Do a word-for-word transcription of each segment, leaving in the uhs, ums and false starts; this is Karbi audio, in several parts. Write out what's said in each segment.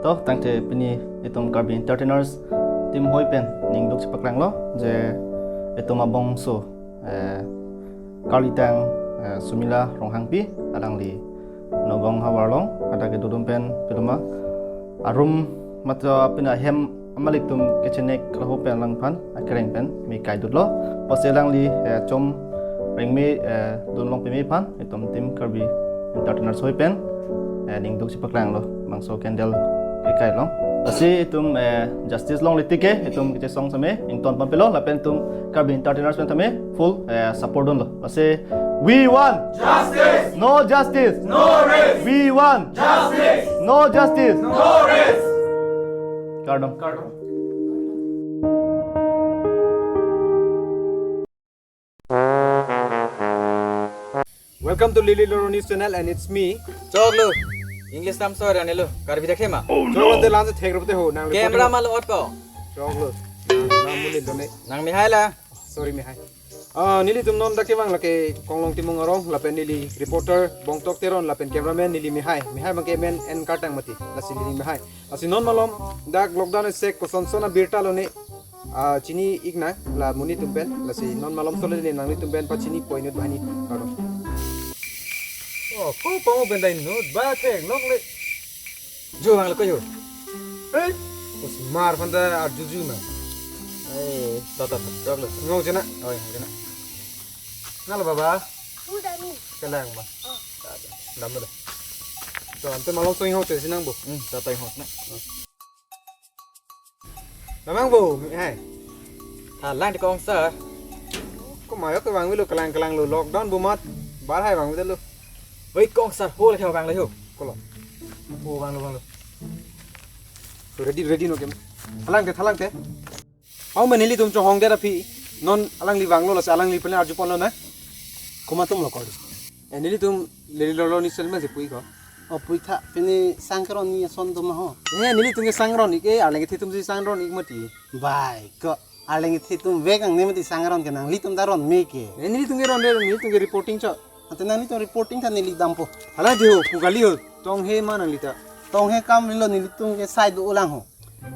To, tangte pini itum Karbi Entertainers team hoi pen ningduk chepaklanglo je itum abangso, eh, karlitang, eh, Sumila Ronghangpi alangli Nagaon havar along, hadak kedodun pen piloma arum matro pina hem amalik atum kechenek lahei pen alangphan akereng pen me kaidutlo. Pusi alangli, eh, chom rengme, eh, dunlong peme aphan itum team Karbi Entertainers hoi pen, eh, ningduk chepaklanglo, bangso candle kekai along. Lasi itum, eh, justice longle tik ke itum kechesong same ington pampelo lapen itum Karbi Entertainers pen tame full, eh, support dunlo. Lasi we want justice! No justice! No rest! We want justice! No justice! No rest! Kardom. Kardom. Welcome to Lili Loro News Channel and it's me. Choklo. English tam so rane lo. Karbi dakhe ma. Oh, no. Choklo te lanse thek rupte ho nang. Camera mal ot ko. Choklo. Nang muni done. Nang mehai la. Sorry, mehai. Ah, nelitum non dak kevang lake Konglong Timung arong lapen neli reporter Bongtok Teron lapen cameraman neli mehai. Mehai abangke men en kartang mati. Lasi neli mehai. Lasi non malom dak lockdown esek kosonson abirta lone. Ah, chini ikna la monit atum pen, lasi non malom solo le nanglitum pen pachini poi inut banghini. Kardom. Oh, ko pamo pen dai inut ba thek longle. Jo vanglo ko jo. Eh? Us mar phan ta arju ju ma. Eh, ta ta ta, choklo. Ngo jena. Oi, jena. Nalo baba. Udah nih. Kelang ba. Oh. Ta ta. Dam lo. To, ante malom soi ho te sinang bo. Hmm, ta ta ho na. Damang bo, hai. Thalang de kong sir. Ko mayo ke vangvelo kelang kelang lo lockdown bo mat. Bar hai vangvelo. Oi kong sir, ho le khe vanglo ho. Kolo. Ho vanglo vanglo. So ready ready no kem. Thalang te thalang te. Pamo pen nelitum chonghong det aphi. Non alangli vanglo lasi alangli pen arju ponlo na. Komat atum lo kor. Eh, nelitum Lili Loro News Channel si pui ko. O pui tha, pini sangkron ni ason doma ho. Eh, nelitum ke sangron ik, eh, arleng kethe atum si sangron ik mati. Bai, ko arleng kethe atum vek ang ne mati sangron ke nanglitum ta ron me ke. Eh, nelitum ke ron de, nelitum ke reporting cho. Ante nanglitum reporting tha neli dampo. Hala de ho, pu kali ho. Tong he ma nangli ta. Tong he kam lo nelitum ke side ulang ho.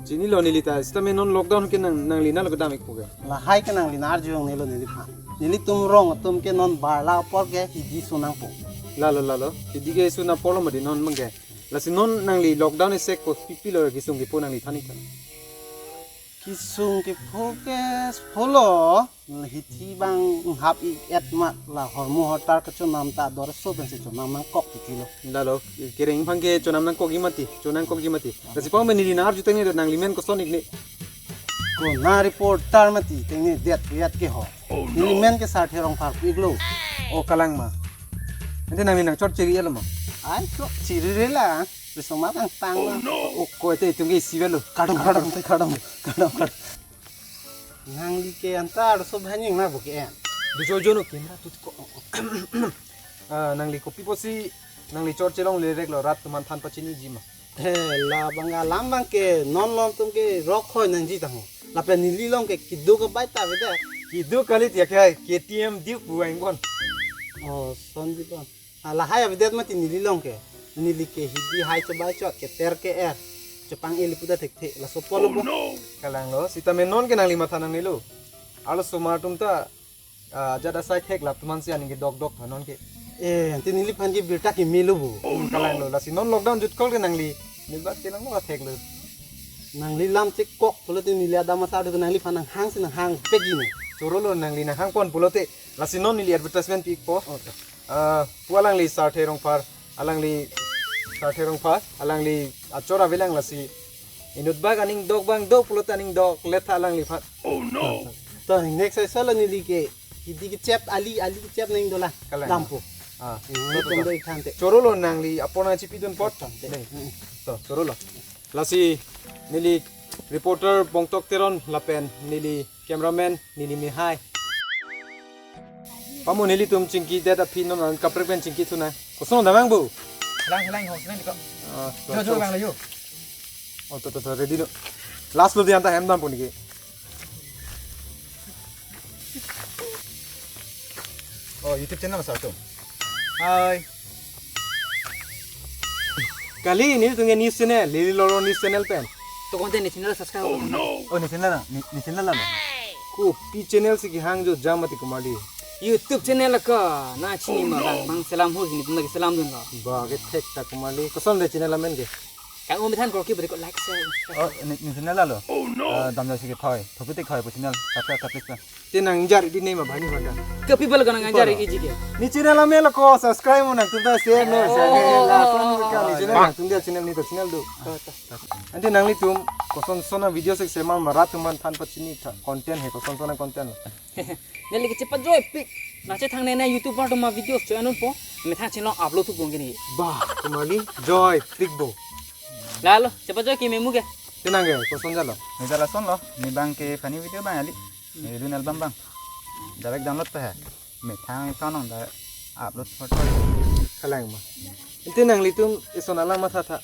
Chinilo neli ta, sitame non lockdown ke nang, nangli nalo kedam ikpo ke. Lahai ke nangli na arju ang nelo neliphan. Nelitum rong atum ke non barla apor ke hidi sunangpo. Lalo, lalo. Hidi ke suna apor lo mati non abangke. Lasi non nangli lockdown esek ko pipi lo kisung kipo nangli thanik than. Kisung kipo ke polo. Hithi abang hap ik et mat la hormu hortar kechonam ta dor so pensi chonam nangkok titi lo. Lalo, kereng abangke chonam nangkok ik mati, chonam nangkok ik mati. Lasi pamo pen neli na arju tengne det nangli men koson ik ne. Ko na reporter mati tengne det yat ke ho. Oh, no. Neli men ke Sarthe Rongphar pu iklo. O kalang ma. Ante nangli nang chot chiri elo ma. Ai ko chiri re la. Risoma tang tang. Oh, la. No. O ko ete itum ke isi velo. Kardom, kardom, kardom, kardom, kardom. Nangli ke anta arso bhanying na bo ke en. Dujo jono camera tut ko. Ah, nangli kopi pusi nangli chor chelongle rek lo rat atum aphan than pachiniji ma. Eh, la abang alam abangke non along atum ke rok hoi nangji ta ho. Lapen neli along ke kiduk abai ta avedet. Kiduk kali tiya ke hai, K T M Duke bu aing bon. Oh, son ji bon. Ah, lahai avedet mati neli along ke. Neli ke hidi hai chobai chot ke ter ke er. Chepang-e li pu ta thekthe. Laso apor lo bo. Oh, no. Kalang lo, sitame non ke nangli matha nangnelo. Arlosomar atum ta, ah, ajat asai theklap atum aphan si aning kedokdok tha non ke. Eh, ante neliphan ke birta keme lo bo. Oh, no. Kalang lo, lasi non lockdown jutkol ke nangli. Neli bat ke nang lo thek lo. Nangli lam chekok pulote neli adam asar do nangliphan nanghang si nanghang pek ji ne. Choro lo nangli nanghang pon pulote. Lasi non neli advertisement pi ikpo. Oh, to. Ah, pu alangli Sarthe Rongphar, alangli Sarthe Rongphar, alangli achor avelang lasi. Inut bak aning dok abang do pulote aning doklet tha alangliphan. Oh, no. To next ai solo neli ke. Hidi kechep ali, ali kechep neng dola. Kalang. Dampo. Ah. Hmm, to, to, itum to. Do ikhante. Choro lo nangli apor nangchipidun apot. Tante. Dei. Hmm. To, choro lo. Lasi neli reporter Bongtok Teron lapen neli cameraman neli mehai. Pamo nelitum chingki det aphi non an kaprek pen chingki thu na. Koson damang bu? Lang, lang, ho, lang ko. Ah, jo, jo, to. Lang la yo. Oh, to, to, to, ready lo. Last lo dianta hem dampo neke. Oh, YouTube channel masa tu. Hai. Kali, nelitum ke news channel, Lili Lolo News Channel pen. To konten ne channel subscribe. Oh no. Oh, ne channel, ne, ne channel lang. Kopi channel si kehang jo jam mati Kumarli. YouTube channel ka na chini ma bang, bang selam ho, netum ke selam dun lo. Ba ke thek ta Kumarli. Koson de channel amen ke? Kang Umi Than Korki beri ko like share. Oh, ne, ne channel lo. Oh no. Ah, damjai si kethoi, thopi te khoi pu channel, subscribe, subscribe. Te nang jar di ne ma bani mata. Ke people ko nang jar iji ke. Ne channel amen lo ko subscribe mo nangtum ta share no. Oh. Sa ke lason ka ne channel nangtum dia channel ne to channel do. Ante nanglitum koson son a video si semar ma rat atum aphan than pachini tha content he koson son a content. Neli ke chepajoi pik. Nang chethangne ne YouTube atum a video choi anun po. Methang chenglong upload thu pon ke ne. Ba, Kumarli, joi pik bo. Lalo, chepajoi ke memu ke. Te nang ke, koson jalo. Ne jala son lo, ne bang ke funny video bang ali. Ne dun album bang. Direct download pe he. Methang account nang da upload photo. Kalang ma. Ante nanglitum ison alam matha tha.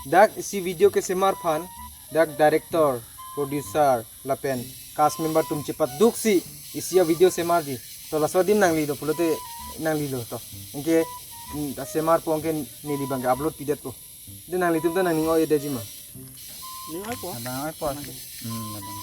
Dak isi video ke semar aphan, dak director, producer, lapen cast member atum chepaduk si isi a video semar di. To laso adim nangli lo pulote nangli lo to. Anke, mm, semar po anke neli bang ke upload pidet po. Ante nanglitum ta nangning oi-edetji ma. Ning oi po. Abang oi po. Hmm, abang.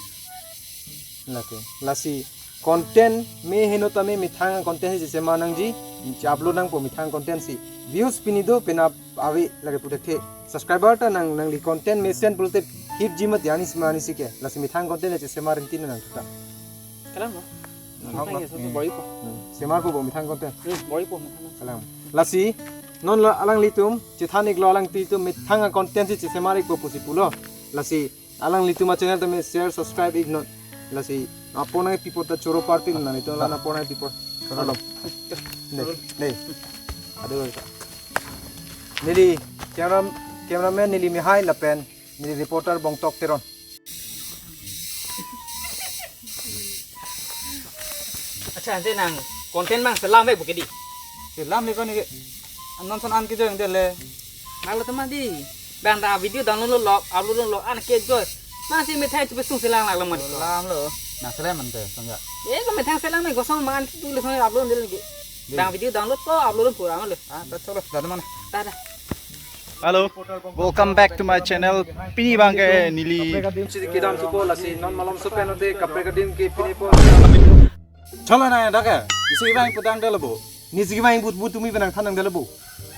Lake. Lasi content me heno tame methang content si semar nangji. Che upload nangpo methang content si. Views pini do penap ave lake puthekthe. Subscriber ta nang, nangli content mesen pulote hit ji mati ani sima ani si ke. Lasi methang content che semar rinti nangtha. Kalang ma? Hmm. Methang ke so bori po. Hmm. Semar po bo methang content. Hmm, bori po methang. Kalang. Lasi non la alanglitum chethan iklo alanglitum methang a content si che semar ikpo pusi pulo. Lasi alanglitum a channel tame share, subscribe iknon. Lasi apor nangpipo ta choro party nanglitum la apor nangpipo. Choro. Alo. Dei, dei. Aduh, ka. Neli camera, cameraman neli Mihai lapen neli reporter Bongtok Teron. Accha, ante nang content bang selam vek bo ke dei. Selam vek ko ne ke. Anon son an ke joi ang dele. Nang lo teman di. Bang ta video download lo lok, upload lo lok, an ke joi. Masih methang chepe sung selam lak lamon. Selam lo. Nang selam ante, song ya. Eh, ko methang selam ne gosong mangan tu le song upload dele lagi. Dei. Bang video download ko, upload pura lo. Ah, ta cholo, dah mana? Dah, dah. Hello, welcome back to my channel. Pini bang ke neli. Chiti kedam thupo lasi non malom so pen ode kaprek adim ke pini po. Chala na dak ke. Isi bang putang delo bo. Ni si bang but but tumi benang thanang delo bo.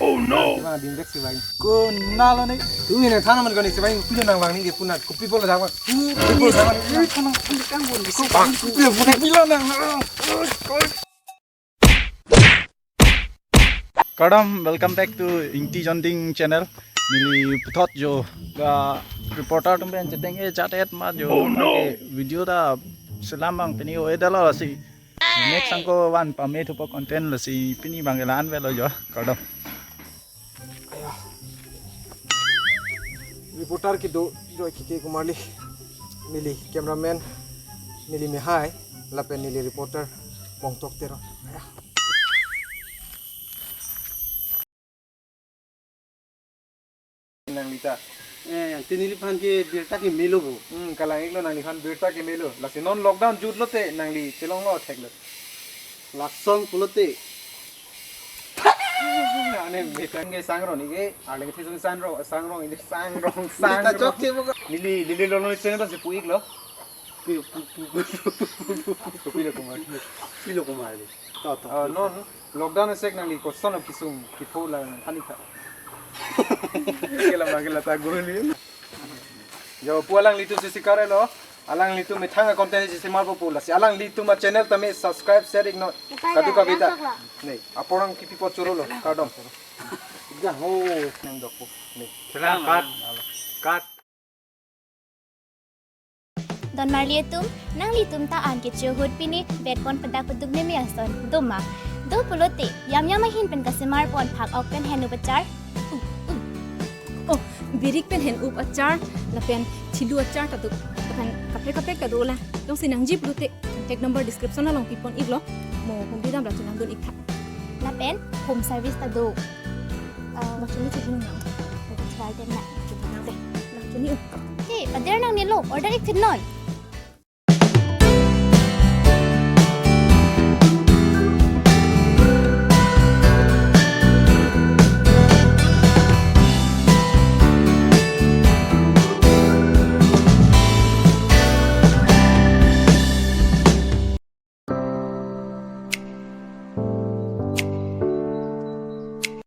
Oh no. Bang dim dek si bang. Ko nalo ni. Tumi nang thanang man ko ni si bang pilo nang bang ni ke punat. Kopi polo dak bang. Kopi polo dak bang. Kopi polo nang. Kardom, welcome back to Ingti Jonding channel. Neli puthot jo ga reporter atum pen cheteng e chat et ma jo. Oh, no. Ke video ta selam bang pini o edalo si. Next angko van pame thupo content lasi pini bang ke la-an velo jo. Kardom. Aya. Reporter kedo joi kike Kumarli. Neli cameraman, neli Mihai, lapen neli reporter Bongtok Teron. Aya. Nangli ta. Eh, te neliphan ke birta kemelo bo. Hmm, kalang iklo nangliphan birta kemelo. Lasi non lockdown jut lote nangli chelong lo thek lo. Lason pulote. Ane methang ke sangrong ni ke, arleng thesung sangrong, sangrong ini sangrong, sangrong. Chok che bo ko. Neli, neli lo lo channel si pu iklo. Pilo, pu, pu, pu, pu, pu, pu, pu, pu. Pilo Kumar. Pilo Kumar. To, to. Ah, non, lockdown asek nangli koson lo kisung, kipho la nang thani kha. Kela ma kela ta guli. Jo, pu alanglitum si sikare lo, alanglitum methang a content si semar po pu lasi, alanglitum a channel tame subscribe, share iknon. Kaduk ka beta. Nei, apor nangpipo choro lo, kardom. Ga ho, nang dokpo. Nei. Cut. Cut. Don marli atum, nanglitum ta an kecho ahut pini bet pon pedak peduk meme ason do ma. Do pulote, yam yam ahin pen kasemar pon phak ok pen hen up achar. Uh, uh. Oh, birik pen hen up achar, lapen thilu achar ta do, lapen kaprek kaprek ta do la. Jongsi nangji pulote, contact number description along pipon iklo. Mo hum bidam ra chunang dun ik tha. Lapen home service ta do. Ah, mo chini chini na. Mo chini na. Chini na. Chini. Hey, pader nangnelo, order ik thin non.